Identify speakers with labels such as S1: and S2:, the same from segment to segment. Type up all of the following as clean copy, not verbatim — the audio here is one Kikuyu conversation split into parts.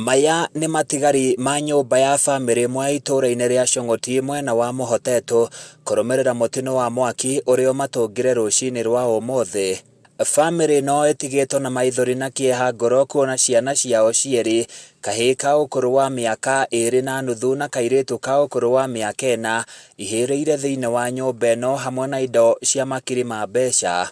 S1: Maya nĩ matigari ma nyũmba ya bamĩrĩ ĩmwe itũũra-inĩ rĩa Cong'oti mwena wa Mũhotetũ kũrũmĩrĩra mũtino wa mwaki ũrĩa ũmatũngire rũcinĩ rwa ũmũthĩ. Bamĩrĩ ĩno ĩtigĩtwo na maithori na kĩeha ngoro kuona ciana ciao cierĩ, kahĩĩ ka ũkũrũ wa mĩaka ĩrĩ na nuthu na kairĩtu ka ũkũrũ wa mĩaka ĩna ihĩrĩire thĩinĩ wa nyũmba ĩno hamwe na indo cia makiri ma mbeca.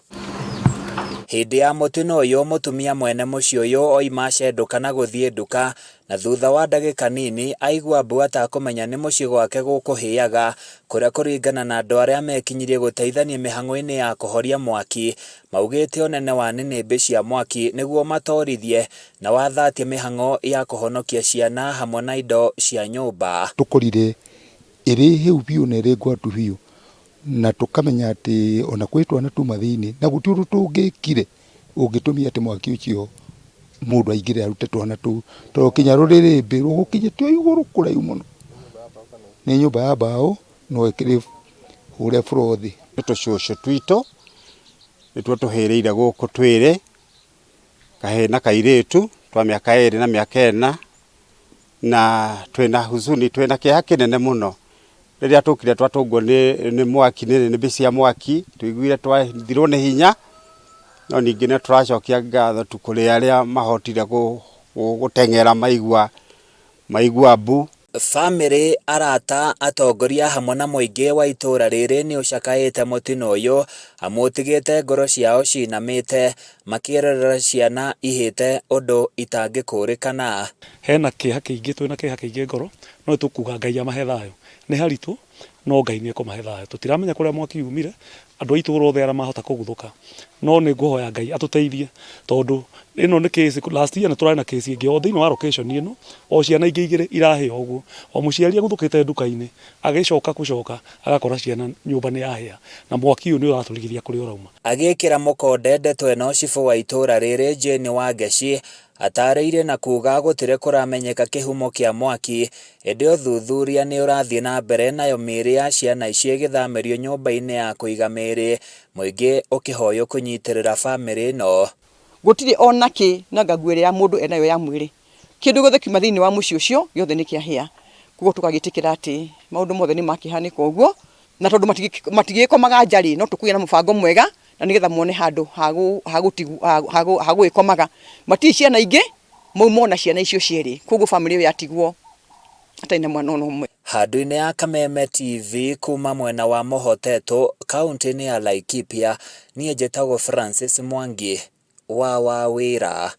S1: Hĩndĩ ya mũtino ũyũ mũtumia mwene mũciĩ ũyũ oima acenduka na gũthiĩ nduka na thutha wa ndagĩka nini aigua mbu atakũmenya nĩ mũciĩ gwake gũkũhĩaga kũrĩa kũringana na andũ arĩa mekinyirie gũteithania mĩhang'o-inĩ ya kũhoria mwaki maugĩte ũnene wa nĩnĩmbĩ cia mwaki nĩguo matorithie na wathatie mĩhang'o ya kũhonokia ciana hamwe na indo cia nyũmba.
S2: Tũkorire ĩrĩ hĩu biũ na ĩrĩ ngwatu biũ, na tũkamenya atĩ ona kwĩ twana tuma thĩinĩ, na gũtirĩ ũndũ tũngĩkire ũngĩtũmire atĩ mwaki ũcio mũndũ aingĩre arute twana tũu, tondũ kinya rũrĩrĩmbĩ rũgũkinyĩte o igũrũ kũraihu mũno. Nĩ nyũmba ya mbaũ no ĩkĩrĩ hũre floor thĩ.
S3: Nĩ tũcũcũ twitũ nĩtuo tũhĩrĩire gũkũ twĩrĩ, kahĩĩ na kairĩtu twa mĩaka ĩrĩ na mĩaka ĩna. Na twĩna huzuni, twĩna kĩeha kĩnene mũno rĩrĩa tũkire twatũngwo nĩ, nĩ mwaki nĩ nĩnĩmbĩ cia mwaki, twaiguire twathirwo nĩ hinya, no ningĩ nĩ tũracokia ngatho tu kũrĩ arĩa mahotire gũteng'era maigua, maigua mbu.
S1: Bamĩrĩ, arata, atongoria hamwe na mũingĩ wa itũũra rĩrĩ nĩ ũcakaĩte mũtino ũyũ amu ũtigĩte ngoro ciao cinamĩte makĩrorera ciana ihĩte ũndũ itangĩkũrĩkana.
S4: Hena kĩeha kĩingĩ, twĩna kĩeha kĩingĩ ngoro, no nĩtũkuga Ngai amahe thayũ. Nĩ haritũ, no Ngai nĩekũmahe thayũ. Tũtiramenya kũrĩa mwaki umire, andũ a itũra othe arĩa mahota kũguthũka, no nĩ ngũhoya Ngai atũteithie, tondũ ĩno nĩ case, last year nĩ tũrarĩ na case ĩngĩ o thĩinĩ wa location ĩno, o ciana ingĩ igĩrĩ irahĩa ũguo. O mũciari aguthũkĩte nduka-inĩ, agĩcoka gũcoka agakora ciana nyũmba nĩ yahĩa, na mwaki ũyũ nĩ ũratũrigithia kũrĩa ũrauma.
S1: Agĩkĩra mũkonde ndeto ĩno cibũ wa itũra rĩrĩ Jane Wangeci Atarĩirie na kuuga gũtirĩ kũramenyeka kĩhumo kĩa mwaki, ĩndĩ ũthuthuria nĩ ũrathiĩ na mbere nayo mĩĩrĩ ya ciana icio ĩgĩthamĩrio nyũmba-inĩ ya kũiga mĩĩrĩ, mũingĩ ũkĩhoywo kũnyitĩrĩra famĩlĩ ĩno.
S5: Gũtirĩ o na kĩ nanga nguo ĩrĩa ya mũndũ enayo ya mwĩrĩ. Kĩndũ gĩothe kiuma thĩinĩ wa mũciĩ ũcio gĩothe nĩ kĩahĩa. Koguo tũgagĩtĩkĩra atĩ maũndũ mothe nĩ makĩhanĩka ũguo, na tondũ matigĩkomaga nja rĩ, no tũkũgĩa na mũbango mwega na nĩgetha mone handũ ha gũgĩkomaga. Matirĩ ciana ingĩ, mauma o na ciana icio cierĩ, koguo bamĩrĩ ĩyo yatigwo ĩtarĩ na mwana ona ũmwe.
S1: Handũ-inĩ ya Kameme TV kuma mwena wa Mũhotetũ, kauntĩ-inĩ ya Laikipia, niĩ njĩtagwo Francis Mwangi wa Wawĩra.